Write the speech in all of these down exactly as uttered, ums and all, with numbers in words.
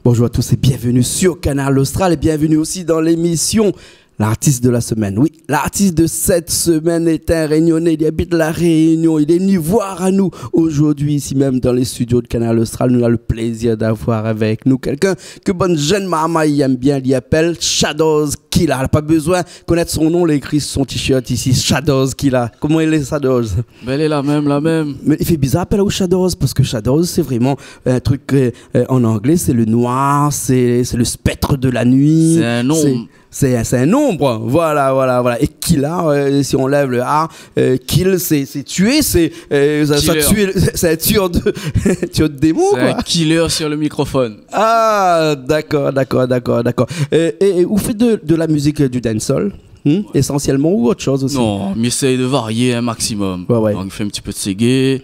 Bonjour à tous et bienvenue sur Kanal Austral et bienvenue aussi dans l'émission L'artiste de la semaine. Oui, l'artiste de cette semaine est un Réunionnais. Il habite La Réunion. Il est venu voir à nous aujourd'hui, ici même dans les studios de Kanal Austral. Nou na le plaisir d'avoir avec nous quelqu'un ke bann jenn marmay i èm bien. Li apèl Shadoz Killa. Pa bezoin konèt son non, lé ékri si son t-shirt isi, Shadoz Killa. Koman i lé, Shadoz ? Ben, lé la mèm, la mèm. Mé i fé bizar apèl aou Shadoz, parske Shadoz, sé vréman in trik, euh, euh, an anglé, sé le noir, sé, sé le spectre de la nuit. Sé in nonm. Sé, sé, sé in nonm. Voilà, voilà, voilà. É Killa, euh, si on lève le A, euh, kill, sé, sé tué, sé, euh, sa, sa tue, sé in tueur de, tueur de démon, koi. Sé in killer sur le microphone. Ah, dakor, dakor, dakor, dakor. Euh, é, é ou fé de, de la mizik, euh, du dancehall, hmm, ésansièlman, ou ot shoz osi ? Non, mi éséy de varié in maksimòm. Ouais, ouais. Donk, mi fé in ti pé de seggae,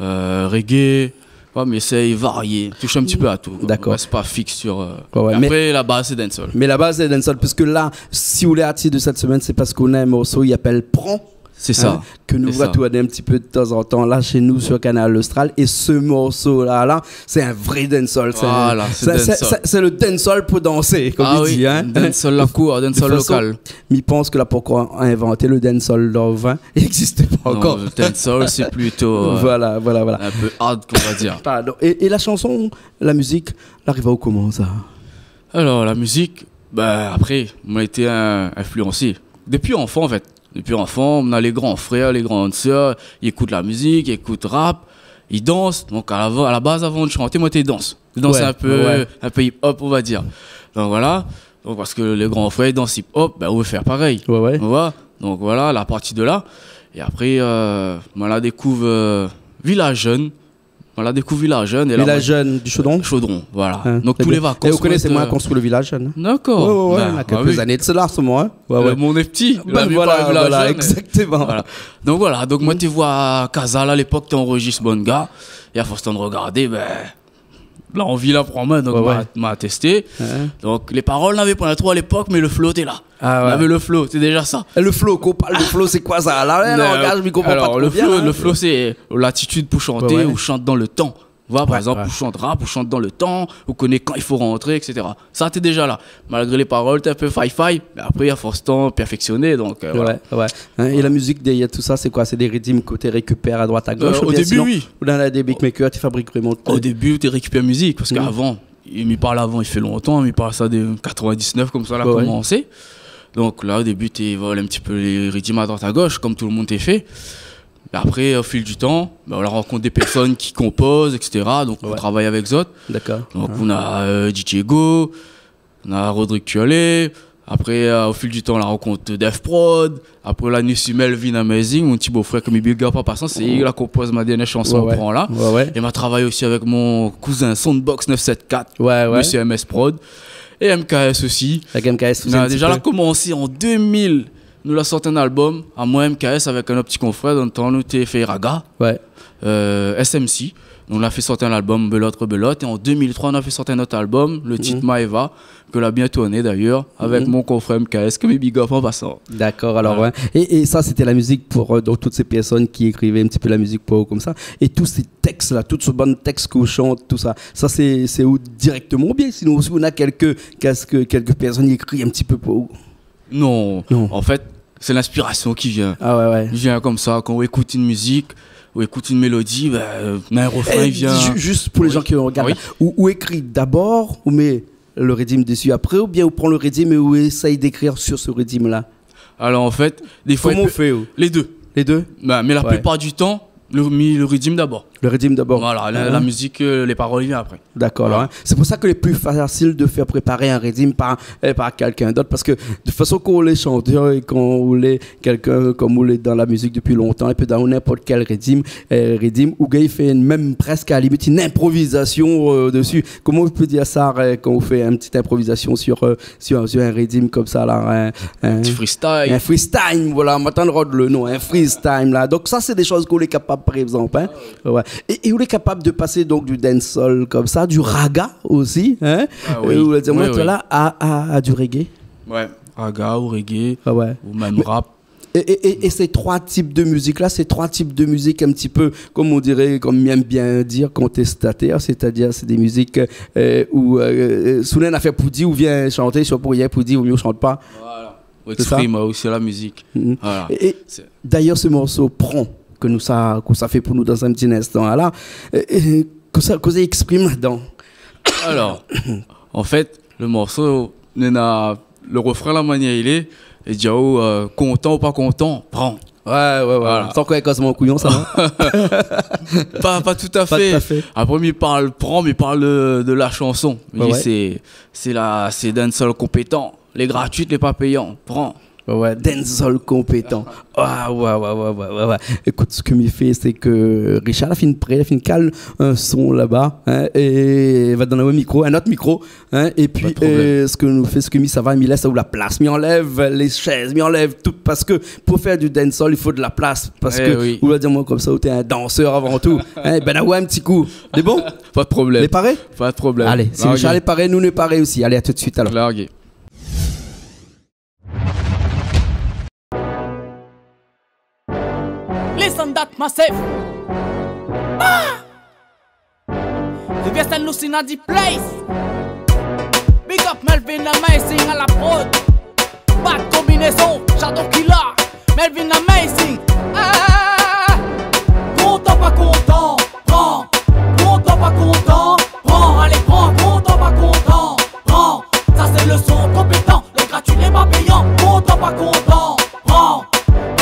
euh, reggae. Ouais, mi éséy varié, toush in ti pé a tout, koi. Dakor. Mi rès pa fiks sur, euh, ouais, ouais, é mé apré, la baz, sé dancehall. Mé la baz, sé dancehall, puiske la, si ou lé artis de sèt semèn, sé parske ou na in morso i apèl Pran. Sé sa. Hein, ke nou va tourné in ti pé de tanzantan la shé nou sur Kanal Austral. É se morso-la, la, sé in vré dancehall. Sé in, sé, sé, sé, sé le dancehall pou dansé, konm i di, hein. Voilà, sé dancehall. Ah oui, dancehall la kour, dancehall lokal. De tout fason, mi pans ke la pankor invanté le dancehall love, hein. I égzis pankor. Non, le dancehall, sé plito, euh, voilà, voilà, voilà, in pé hard, on va dir. Pardon. É, é la shanson, la mizik, la ariv aou koman sa ? Alor, la mizik, ben, apré, moin la été in, influansé. Dopi anfan, an fèt. Dopi anfan, moin na lé gran frèr, lé gran sèr, i ékout la mizik, i ékout rap, i dans. Donk, a la, a la baz, avan de shanté, moin té dans. Té dans in pé, ouais, ouais, in pé hip-hop, on va dir. Donk, voilà. Donk, parske lé gran frèr i dans hip-hop, ben, ou vé fé parèy. Ouais, ouais. Ou voi ? Donk, voilà, la parti de la. É apré, euh, moin la dékouv, euh, Village Jeune. Moin la dékouv Village Jeune, é la, Village Jeune du Chaudron ? Chaudron, voilà. Hein, donk, tou lé vakans, é ou koné, moin, sé moin la konstrui le Village Jeune, hein. Dakor. Ouais, ouais, ouais, ben, na kèlk zané de sela, an se moman, hein. Ouais, ouais. Le mond lé pti. Le monde est pas, voilà, exactement. Voilà. Donk voilà, donk moin té voi Kazal a lépok, té anrojis bann gars, é a fors de rogardé, ben, lanvi la pran amoin, donk ma, ma testé. Ouais, ouais. Donk lé parol, navé pa tro a lépok, mé le flow té la. Ah ouais. Navé le flow, sé déza sa. É le flow, kan ou parl de flow, sé koi sa ? La, la, langaz, mi konpran pa tro bien, hein. Non, alor, le flow, le flow, sé latitid pou shanté, ouais, ouais, ou shant dan le tan. Voilà, par égzanp, ouais, ou shant rap, ou shant dan le tan, ou koné kan i fo rantré, et cetera. Sa té déza la. Malgré lé parol té in pé fay-fay, mé apré, a fors tan pèrfèksioné, donk, euh, voilà. Ouais, ouais. Hein, é la mizik dèrièr tout sa, sé koi ? Sé dé ridim ke ou té rékipèr a droit a gosh, oubien sinon, ou dan dé beatmaker, té fabrik vréman ? Euh, o débi, ou té rékipèr mizik, parske avan, é mi parl avan, i fé lontan, mi parl sa de quatre-vingt-dix-neuf, konmsa la komansé. Ouais, ouais. Donk la, o débi, té vol in ti pé lé ridim a droit a gosh, konm tout le moun té fé. Mé apré, o fil du tan, ben, ou la rankont dé pèrsone ki konpoz, et cetera. Donk, ou travay avèk zot. Dakor. Donk, ou na, euh, D J Go, ou na Rodrigue Turlé. Apré, euh, o fil du tan, ou la rankont Def Prod. Apré, ou la ni Sumel Vin Amazing, mon ti bofrèr ke mi big up an pasan, sé li la konpoz ma dèrnièr shanson, Pran la. Ouais, ouais. É ma travay osi avèk mon kouzin Soundbox neuf sept quatre, ouais, ouais, Monsieur M S Prod. É M K S osi. Avèk M K S osi, in ti pé. Na déza la komansé an deux mille. Nou la sort in album, amoin, M K S, avèk in ot ti konfrèr, dan le tan nou té fé raga, ouais, euh, S M C. Nou la fé sort in album, Belote Rebelote, é an deux mille trois, nou la fé sort in ot album, le tit Maëva, ke la bien tourné dayèr, avèk mon konfrèr M K S, ke mi big up an pasan. Dakor, alor, ouais. É, é sa, sété la mizik pou, euh, donk, tout sé pèrsone ki ékrivé in ti pé la mizik pou ou konmsa. É tout sé tèks-la, tout se bann tèks ke ou shant, tout sa, sa sé, sé ou dirèkteman, oubien sinon osi ou na kèlk, kèlk, kèlk pèrsone i ékri in ti pé pou ou ? Non. Non. An fèt, sé linspirasion ki vien. Ah ouais, ouais. I vien konmsa, kan ou ékout in mizik, ou ékout in mélodi, ben, euh, na in refrin, i vien. É ju-, just pou lé jan ki rogard, oui, la, ou, ou ékri dabor, ou mèt le ridim dési apré, oubien ou pran le ridim é ou éséy d'ékrir sur se ridim-la ? Alor, an fèt, défoi, koman ou fé, ou ? Lé dé. Lé dé ? Ben, mé la plipar du tan, le, mi le ridim dabor. Le ridim dabor. Voilà, la, la mizik, euh, lé parol i vien apré. Dakor, alor, hein. Sé pou sa ke lé pli fasil de fé préparé in ridim par, euh, par kèlkin d'ot, parske de tout fason, kan ou lé shantèr é kan ou lé kèlkin, konm ou lé dan la mizik dopi lontan, é pé dan ninport kèl ridim, euh, ridim, ou gingn fé mèm prèsk a la limit in inprovizasion, euh, dési. Koman ou pé dir sa, euh, kan ou fé in ti inprovizasion sur, euh, sur, sur in ridim konmsa la, in, in ti freestyle. In freestyle, voilà, mi atann rod le non, in freestyle la. Donk sa, sé dé shoz ke ou lé kapab, par égzanp, hein. Ouais. É, é ou lé kapab de pasé donk du dancehall konmsa, du raga osi, hein. Ah oui. É ou la di, oui, moin, oui, la, a, a, a du reggae. Ouais, raga ou reggae, ah ouais, ou mèm rap. É, é, é, é sé troi tip de mizik la, sé troi tip de mizik in ti pé, kom on diré, kom mi èm bien dir, kontestatèr, sétadir sé dé mizik, euh, ou, euh, si ou na in nafèr pou di, ou vien shanté, si ou na pou rienk pou di, vo mié ou shant pa. Voilà. Ou éksprim, euh, osi la mizik. Voilà. É, é dayèr, se morso Pran, ke nou sa, ke ou sa fé pou nou dan in ti instan la, é, é, kosa, kosa i éksprim ladan ? Alor, an fèt, le morso, néna le refrin, la manièr i lé, i di aou, euh, kontan ou pa kontan, pran. Ouais, ouais, ouais. Voilà. Sa ankor in kozman kouyon sa, non ? Pa, pa tout à fait. Apré, mi parl pran, mi parl de, de la shanson. Mi di, sé, sé la, sé dancehall konpétan. Lé gratuit, lé pa péyan. Pran. Ouais, dancehall konpétan. Ah, ouais, ouais. Ékout, sak mi fé, sé ke Richard la fine pré, la fine kal in son laba, hein, é va donn aou in mikro, in not mikro, hein, épi, euh, sak nou fé, sak mi sava, mi lès aou la plas, mi anlèv lé shèz, mi anlèv tout, parske pou fé du dancehall, i fo de la plas, parske, ou va dir amoin konmsa, ou té in dansèr avan tou, hein, bin, aou in ti kou. Lé bon ? Pa de problèm. Lé paré ? Pa de problèm. Alé, si Richard lé paré, nou lé paré osi. Alé, a tout de suit alor. Largué. Listen that massive. Ah! Rivière Sainte-Lucie in the place. Big up Melvin Amazing à la prod. Bad combinaison, Shadow Killer, Melvin Amazing. Ah! Kontan, pa kontan, pran. Kontan, pa kontan, pran. Alé, pran. Kontan, pa kontan, pran. Sa sé le son konpétan. Lé gratuit, lé pa péyan. Kontan, pa kontan, pran.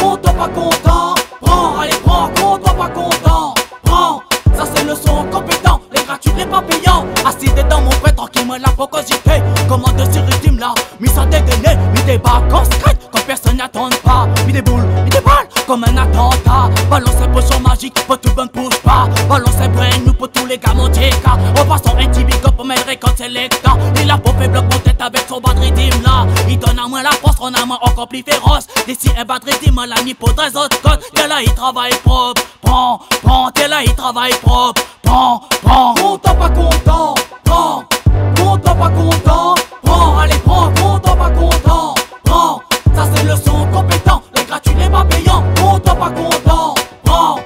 Kontan, pa kontan, pran. Alé, pran. Kontan, pa kontan, pran. Sa sé le son konpétan. Lé gratuit, lé pa péyan. Asiz dan mon koin, trankil, moin la pankor zité. Koman de si ritim la, mi sa dégainé, mi débark an secret. Kan pèrsone i atann pa, mi déboul, mi débal. Kom in atanta, balans in potion mazik pou tout bann poush pa. Balans in brand new pou tout lé gamin djéka. An pasan in ti big up pou Mèl Rékol Selecta. Li la pou fé blok mon tèt avèk son bad ritim la. Li donn amoin la fors, rann amoin ankor pli féros. Dési in bad ritim, la mi pran zot kot. Tèl la i travay prop, pran, pran. Tèl la i travay prop, pran, pran. Kontan, pa kontan, pran. Kontan, pa kontan, pran. Alé, pran. Kontan, pa kontan, pran. Sa sé le son konpétan. Lé gratuit, lé pa péyan. Kontan, pa kontan, pran.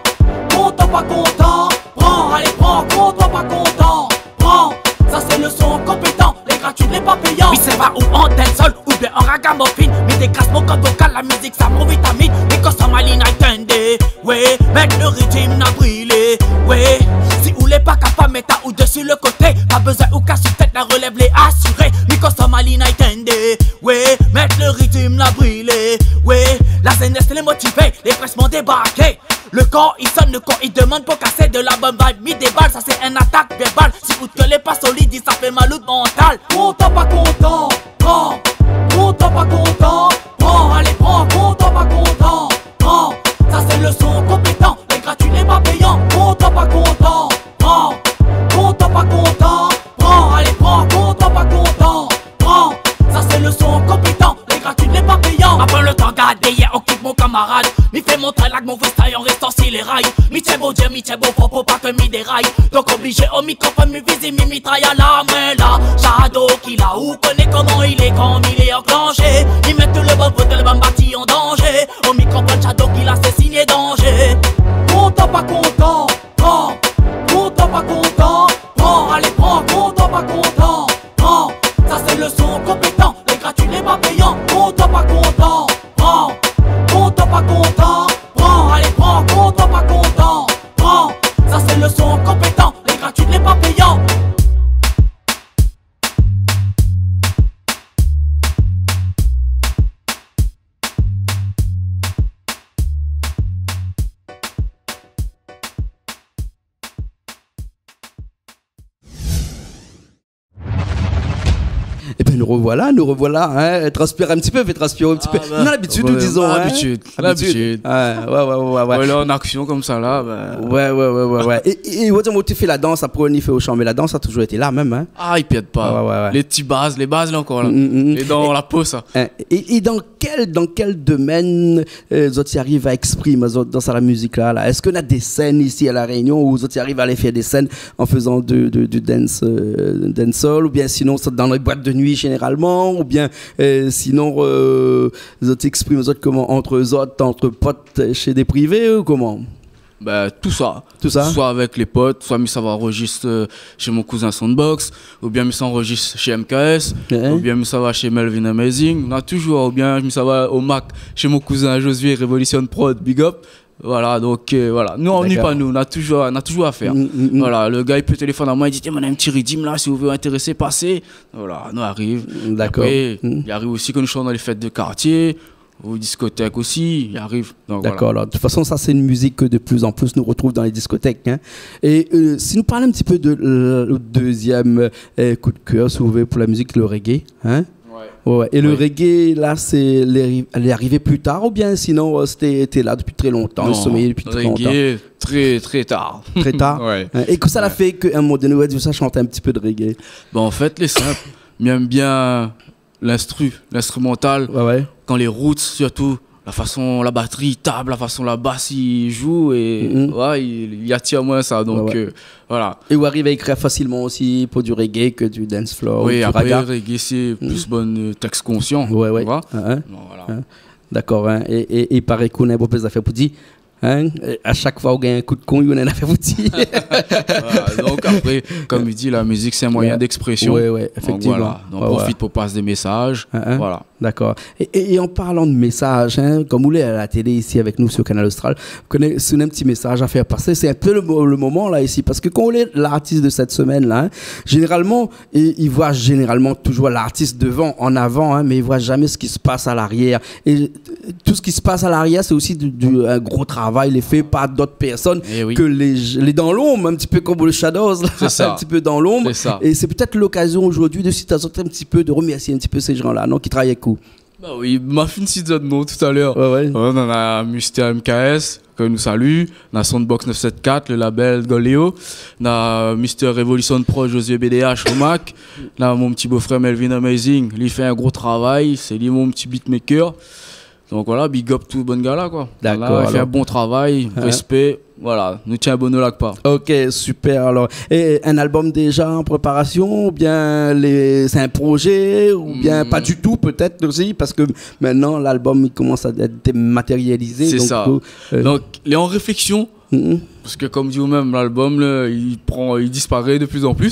Kontan, pa kontan, pran. Alé, pran. Kontan, pa kontan, pran. Sa sé le son konpétan. Lé gratuit, lé pa péyan. Mi sava ou an dancehall oubien an ragamuffin. Mi dégras mon kod vokal, la mizik sa mon vitamine. Mi konsom ali night and day. Ouais, mèt le ritim na brilé. Ouais, si ou lé pa kapab, mèt aou dési le koté. Pa bezoin ou kas tèt, la relèv lé asiré. Mi konsom ali night and day. Ouais, mèt le ritim na brilé. Ouais, la zénès lé motivé, lé frèshman débarké. Le kor i sonn, le kor i demann pou kasé de la bonne vibe. Mi débal, sa sé in atak vèrbal. Si out kèr lé pa solid, sa fé mal out mantal. Kontan, pa kontan, pran. Kontan, pa kontan, pran. Alé, pran. Kontan, pa kontan, pran. Sa sé le son konpétan. Lé gratuit, lé pa péyan. Kontan, pa kontan, pran. Kontan, pa kontan, pran. Alé, pran. Kontan, pa kontan, pran. Sa sé le son konpétan. Lé gratuit, lé pa péyan. Apré le tan, gard dèrièr, okip mon kamarad. Mi fé mon travay, mon freestyle an rèstan si lé ray. Mi tienbo dièr, mi tienbo for pou pa ke mi déray. Donk oblizé o mikrofone, mi viz, mi mitray a la min la. Shadow Killer, ou koné koman i lé kan i lé anklanshé. I mèt tout le bann vot, le bann bati an danzé. O mikrofone, Shadow Killer, sé signé danzé. Kontan, pa kontan, pran. Kontan, pa kontan, pran. Alé, pran. Kontan, pa kontan, pran. Sa sé le son konpétan. Lé gratuit, lé pa péyan. Kontan, pa kontan, pran. Kontan, pa kontan, pran. Alé, pran. Kontan, pa kontan, pran. Sa sé le son konpétan. Lé gratuit, lé pa péyan. Ébin, nou revoila, nou revoila, hein, transpir in ti pé, fé transpir in ti pé. Ah, bin, nou na labitid, nou, dizon, hein. Labitid, labitid. Ouais, ouais, ouais. Ouais, la, an aksion konmsa la, bin. Ouais, ouais, ouais, ouais, ouais. É, é, é, ou di amoin, ou té fé la dans, apré ou la fé o shan, mé la dans la touzour été la mèm, hein. Ah, i pèrd pa. Ouais, ouais, ouais. Lé ti baz, lé baz la ankor la. Mm, mm, mm. É dan la po sa. Hein, é, é dan kèl, dan kèl domèn, euh, zot i ariv a éksprim azot dan sa la mizik la, la ? Èske na dé sèn isi a La Rényon ousa zot i ariv a alé fé dé sèn an fézan de, de, de dance, euh, dancehall, oubien sinon sé dan lé boit de nuit, zénéralman, oubien, euh, sinon, euh, zot i éksprim azot koman, ant zot, ant pot, shé dé privé, ou koman ? Bin, tout sa. Tout sa ? Soi avèk lé pot, soi mi sava anrozistr, euh, shé mon kouzin Soundbox, oubien mi sa anrozistr shé M K S, oubien mi sava shé Melvin Amazing. Na touzour, oubien mi sava o Mac, shé mon kouzin Josué, Revolution Prod, big up. Voilà, donk, euh, voilà. Nou, nou i anui pa, nou, na touzour, na touzour a fèr. Voilà, le gars i pé téléfone amoin, i di : « Tiens, moin néna in ti riddim la, si ou vé intérésé, pasé. » Voilà, nou ariv. Apré, i ariv osi ke nou shant dan lé fèt de kartié, o diskotèk osi, i ariv. Donk, voilà. Dakor, alor, de tout fason, sa sé in mizik ke de pli an pli nou artrouv dan lé diskotèk, hein. É, euh, si nou parl in ti pé de, euh, le dézièm, euh, kou de kèr, si ou vé, pou la mizik, le reggae, hein. Ouais. Ouais, ouais. É le reggae, la, sé, lé, lé arivé pli tar, oubien sinon, euh, sété, té la dopi tré lontan, i somèy dopi tré lontan ? Non, reggae, tré, tré tar. Tré tar ? Ouais. Hein, é kosa la fé ke, a in moman doné, ou la di, sa shant in ti pé de reggae ? Bin, an fèt, lé sinp. Mi èm bien l'instru, l'instrumental, ouais, ouais, kan lé roots, sirtou, la fason la batri i tap, la fason la bas i zoué, é, ouais, i, i atir amoin sa, donk, ouais, ouais, euh, voilà. É ou ariv a ékrir fasilman osi pou du reggae ke du dance floor ou du raga. Oui, apré, reggae, sé pli bann, euh, tèks konsian, tu vois. Ouais, ouais. Hein, hein. Bon, voilà. Hein. Dakor, hein. É, é, é i paré k'ou néna bonpé zafèr pou di, hein, é a shak foi ou gingn in kou de kong, ou néna in afèr pou di. Voilà, donk apré, konm i di, la mizik, sé in moiyin d'èkspresion. Ouais, ouais, éfèktivman. Donk voilà, donk profit pou pas dé mésaz. Hein, hein. Voilà. Dakor. É, é, é an parlan de mésaz, hein, konm ou lé a la télé isi avèk nou sur Kanal Austral, ou koné, si ou néna in ti mésaz a fèr pasé, sé in pé le mo-, le moman la isi, parske kan ou lé lartis de sèt semèn la, hein, zénéralman, é i voi zénéralman touzour lartis dovan, an avan, hein, mé i voi zamé sak i pas a larièr. É, euh, tout sak i pas a larièr, sé osi du, du, in gro travay lé fé par d'ot pèrsone, eh oui, ke lé, lé dan lonb, in ti pé konm le Shadows, la, sé sa, in ti pé dan lonb. Sé sa. É sé pétèt lokazion zordi de, si ou néna in ti pé, de remèrsié in ti pé sé jan-la, non, ki travay avèk ou. Ba oui, ma fine sit zot non talèr. Ouais, ouais. Ouais, nou néna Mister M K S, ke nou salu, néna Soundbox neuf sept quatre, le label Goléo, néna Mister Revolution Pro, Josué B D H, o Mac, néna mon ti bofrèr Melvin Amazing, li i fé in gro travay, sé li mon ti beatmaker. Donk voilà, big up tout bann gars la, koi. Dakor, voilà, i fé in bon travay, hein, respé. Voilà, nou tien bon nou lak pa. Ok, super, alor. É in album déza an préparasion, oubien lé, sé in projé, oubien pa du tou, pétèt osi, parske mintnan, lalbum, li komans a èt dématérializé, donk, euh, sé sa. Donk, lé an réfléksion, parske konm di ou mèm, lalbum, la, li pran, li disparé de pli an pli.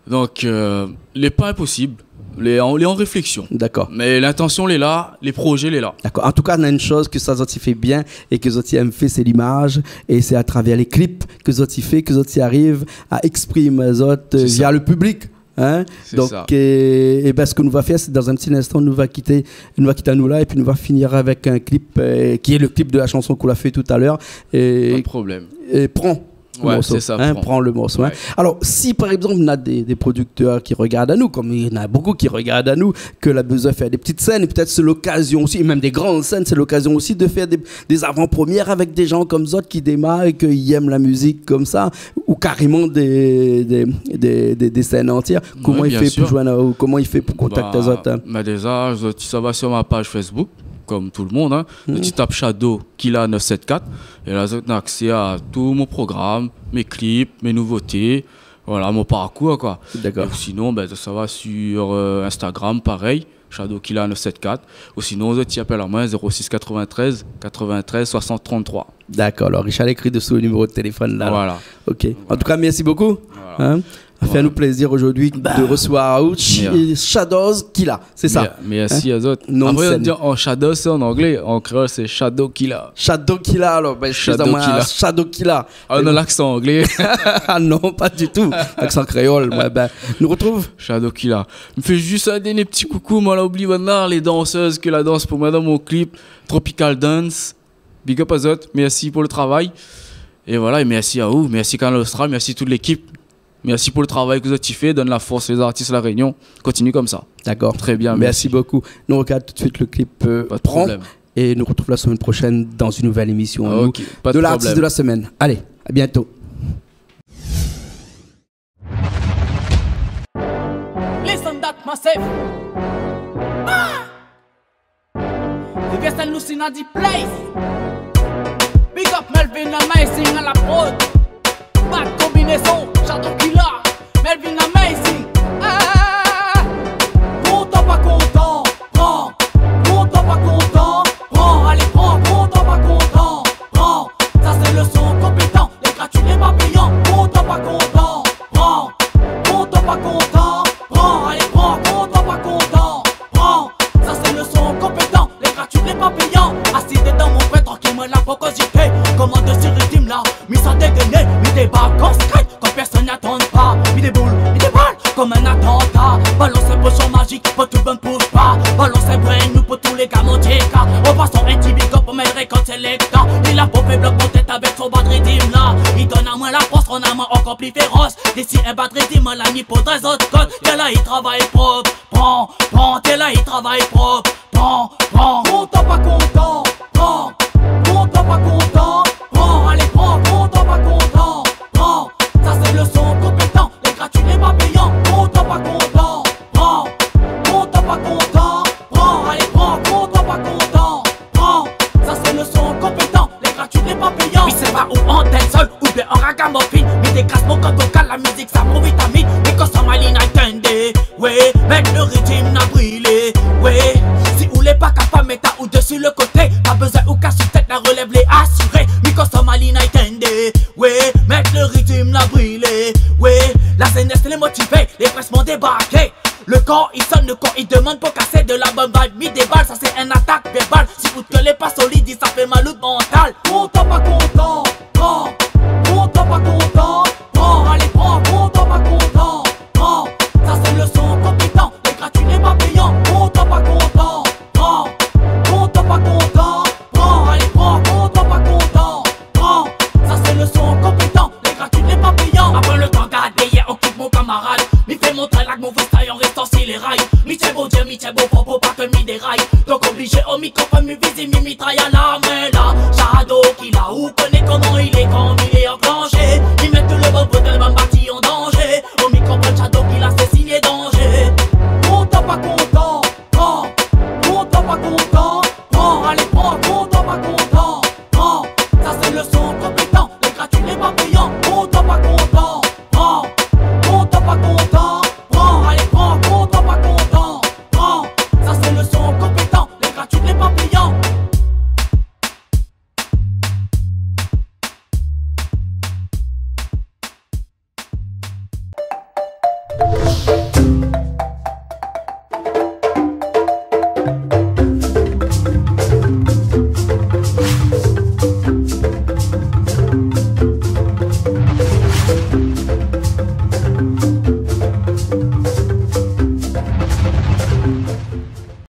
Donk, euh, lé pa inposib. Lé an, lé an réfléksion. Dakor. Mé lintansion lé la, lé projé lé la. Dakor. An tou ka, néna in shoz ke sa zot i fé bien é ke zot i èm fé, sé limaz. É sé a travèr lé klip ke zot i fé, ke zot i ariv a éksprim azot, euh, via le piblik. Sé sa. Hein ? Sé sa. Donk, euh, é bin, sak nou va fèr, sé dan in ti linstan, nou va kité, nou va kit anou la, épi nou va finir avèk in klip, euh, ki lé le klip de la shanson k'ou la fé talèr. Pa de problèm. É Pran. Ouais, morso, sé sa, hein, Pran. Pran le morso, hein. Ouais. Alor, si par égzanp, néna dé, dé prodiktèr ki rogard anou, konm néna bonpé ki rogard anou, ke la bezoin fé dé ti sèn, é pétèt sé lokazion osi, é mèm dé gran sèn, sé lokazion osi de fé dé, dé zavan-promièr avèk dé jan konm zot ki démar é ki èm la mizik konmsa, ou karéman dé, dé, dé, dé, dé sèn antièr. Ouais, bien sir. Koman i fé pou zoinn aou, koman i fé pou kontakt azot, hein ? Ba, déza, zot i sava sur ma paz Facebook, konm tout le monn, hein. Zot i tap Shadow Killa neuf sept quatre. É la, zot néna aksé a tout mon program, mé klip, mé nouvoté, voilà, mon parkour, koi. Dakor. É sinon, bin, zot i sava sur, euh, Instagram, parèy, Shadow Killa neuf sept quatre. Ou sinon, zot i apèl amoin, zéro six quatre-vingt-treize, quatre-vingt-treize, soixante, trente-trois. Dakor, alor, Richard la ékri desou le niméro de téléfone la. Voilà. Ok. An tou ka, mèrsi bonpé. Voilà. Hein ? Sa i fé anou plézir zordi de resevoir Ouch é Shadows Killa. Sé sa. Mé-, mèrsi azot. Hein ? Non de sèn. Apré, i di an Shadows, sé an anglé. An kréol, sé Shadow Killa. Shadow Killa, alor. Bin, ékskiz amoin, Shadow Killa. Shadow Killa. Ah, non, laksan anglé. Ah non, pa ditou. Laksan kréol, moin, bin, nou artrouv. Shadow Killa. Mi fé zis in dèrnié ti koukou, moin la oubli bann la, lé dansèz ke la dans pou moin dan mon klip, Tropical Dance. Big up azot, mèrsi pou le travay. É voilà, é mèrsi aou, mèrsi Kanal Austral, mèrsi tout lékip. Mèrsi pou le travay ke zot i fé, donn la fors lé zartis La Rényon. Kontinié konmsa. Dakor. Trè bien, mèrsi. Mèrsi bonpé. Nou rogard tout de suit le klip, euh, Pran. Pa de problèm. É nou artrouv la semèn proshèn dan in nouvèl émision, nou, de l'artiste de la semaine. Ok, pa de problèm. Alé, à bientôt. Listen that massive. Ah! Rivière Sainte-Lucie in the place. Big up Melvin Amazing à la prod. Bad combinaison, Shadow Killa, Melvin Amazing. Ah! Pour Dégainé, mi débark an secret, kan pèrsone i atann pa. Mi déboul, mi débal, konm in atanta. Balans in potsion mazik, pou tout bann poush pa. Balans in brand new, pou tout lé gamin djéka. An pasan in ti big up pou mèt rékolt sélèkta. Li la pou fé blok mon tèt avèk son bad riddim la. Li donn amoin la fors, rann amoin ankor pli féros. Dési in bad riddim, moin la mi pou dé zot kot. Tèl la i travay prop, pran, pran, tèl la i travay prop. Pran, pran, kontan pa kontan, pran. Kontan pa kontan, pran. Alé, pran, kontan pa kontan, pran. Sa sé le son konpétan, lé gratuit, lé pa péyan. Kontan pa kontan, pran. Kontan pa kontan, pran. Alé, pran, kontan pa kontan, pran. Sa sé le son konpétan, lé gratuit, lé pa péyan. Mi sava ou an dancehall oubien an ragamuffin. Mi dékras mon kod vokal, la mizik sa mon vitamin. Mi konsom ali night and day. Wé, mèt le riddim na brilé. Wé, si ou lé pa kapab, mèt aou dési le koté. Pa bezoin ou kas sou tèt, la relèv lé asiré. Mi konsom ali night and day. Wé, mèt le riddim na brilé. Wé, la zénès lé motivé, lé frèshman débarké. Le kor i sonn, le kor i demann pou kasé de la bonne vibe. Mi débal, sa sé in atak vèrbal. Si out kèr lé pa solid, sa fé mal out mantal. Kontan pa kontan, pran. Kontan pa kontan, pran. Alé, pran. Kontan pa kontan, pran. Sa sé le son konpétan, lé gratuit, lé pa péyan. Kontan pa kontan, pran. Kontan pa kontan, pran. Alé, pran. Kontan pa kontan, pran. Sa sé le son konpétan, lé gratuit, lé pa péyan. Apré le tan gard dèrièr, okip mon kamarad. Mi fé mon travay avèk mon freestyle an rèstan si lé ray. Mi tienbo dièr, mi tienbo for pou pa ke mi déray. Donk oblizé o mikrofone, mi vizib, mi mitray a la min la. Shadow ki la, ou koné koman i lé kan i lé anklanshé. I mèt tout le bann poté, le bann bati an danzé. O mikrofone, Shadow ki la, sé signé danzé. Kontan pa kontan, pran. Kontan pa kontan, pran. Alé, pran. Kontan pa kontan, pran. Sa sé le son konpétan, lé gratuit, lé pa péyan. Kontan pa kontan, pran. Kontan pa kontan, pran. Alé, pran. Kontan pa kontan, pran. Sa sé le son konpétan, lé gratuit, lé pa péyan.